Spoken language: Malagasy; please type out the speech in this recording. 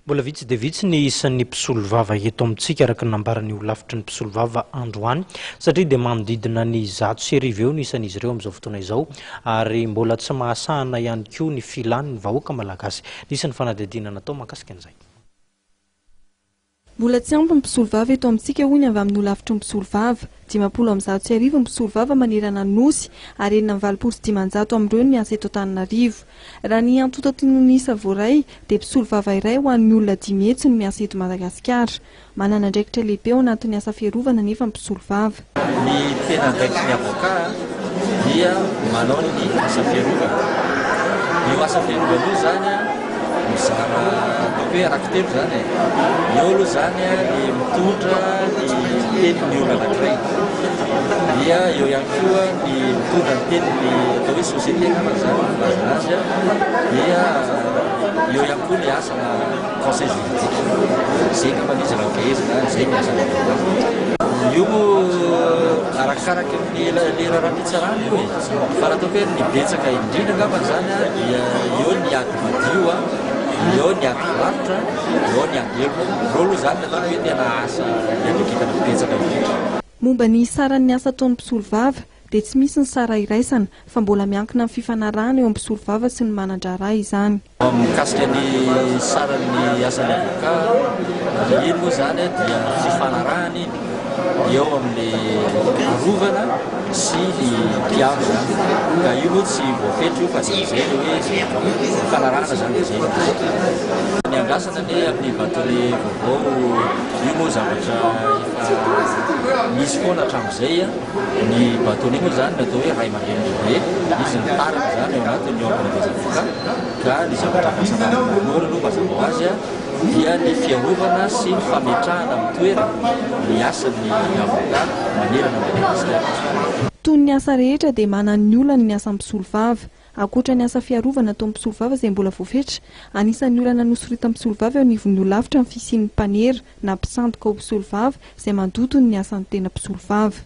Mbola vitsy dia vitsy ny isan'ny mpisolovava eto amintsika araka ny nambaran'ny holafitry ny mpisolovava androany satria dia manodidina ny 1100 eo ny isan'izy ireo amin'izao fotoana izao ary mbola tsy mahasahana ihany koa ny filan'ny vahoaka malagasy. Nisy ny fanadihadiana natao mahakasika an'izay. Mbola tsy ampy ny mpisolovava eto amintsika hoy ny avy amin'ny holafitry ny mpisolovava. 1150 ny mpisolovava manerana ny Nosy ary 586 amin'ireo no miasa eto Antananarivo. Raha ny antontantonon'isa voaray dia mpisolovava iray ho an'ny olona 500 no miasa eto Madagasikara. Manana andraikitra lehibe ao anatin'ny asa fiarovana anefa ny mpisolovava. Ny tena andraikitry ny avocat dia manao ny asa fiarovana. Io asa fiarovana io izany mizara ataoko hoe anankitelo izany e. Eo aloha izany ny mitondra ny tenin'ny olona anankiray. Dia eo ihany koa ny mitondra ny tenin'ny atao hoe société angamba izany no filazana azy. Dia eo ihany koa ny asana conseil juridique. Izay angamba izy raha fehezina, izay ny asan'ny avocat. Io moa arakaraky ny le raharaham-pitsarana io e. Fa raha ataoko hoe ny betsaka indrindra angamba izany dia eo ny ady madio, eo ny ady varotra, eo ny ady heloka. Ireo aloha izany no ataoko hoe tena asa iandraiketana betsaka indrindra. Momba ny saran'ny asa ataon'ny mpisolovava dia tsy misy ny sara iraisana fa mbola miankina amin'ny fifanarahana eo amin'ny mpisolovava sy ny manan-draharaha izany. Mikasika ny saran'ny asan'ny avocat, iny moa izany dia fifanarahana iny eo amin'ny arovana sy ny mpiaro izany. Ka io moa tsy voafetra io fa izay izay ilay hoe fifanarahana izany dia izay ilay izy. Ny andrasana anie amin'ny bâtonnet vaovao io moa zavatra efa nisy foana hatramin'izay. Ny bâtonnier moa izany natao hoe ray aman-dreny lehibe, izy no tarika izany ao anatin'ny ordre des avocats ka ny zavatra andrasana aminy voalohany aloha mazava ho azy dia ny fiarovana sy ny fametrahana amin'ny toerany ny asan'ny avocat manerana an'i Madagasikara. Toy ny asa rehetra dia manana ny olany ny asan'ny mpisolovava. Ankoatra ny asa fiarovana ataon'ny mpisolovava izay mbola voafetra, anisan'ny olana nosoritan'ny mpisolovava eo anivon'ny holafitra ny fisian'ny mpanera na mpisandoka ho mpisolovava izay mandoto ny asan'ny tena mpisolovava.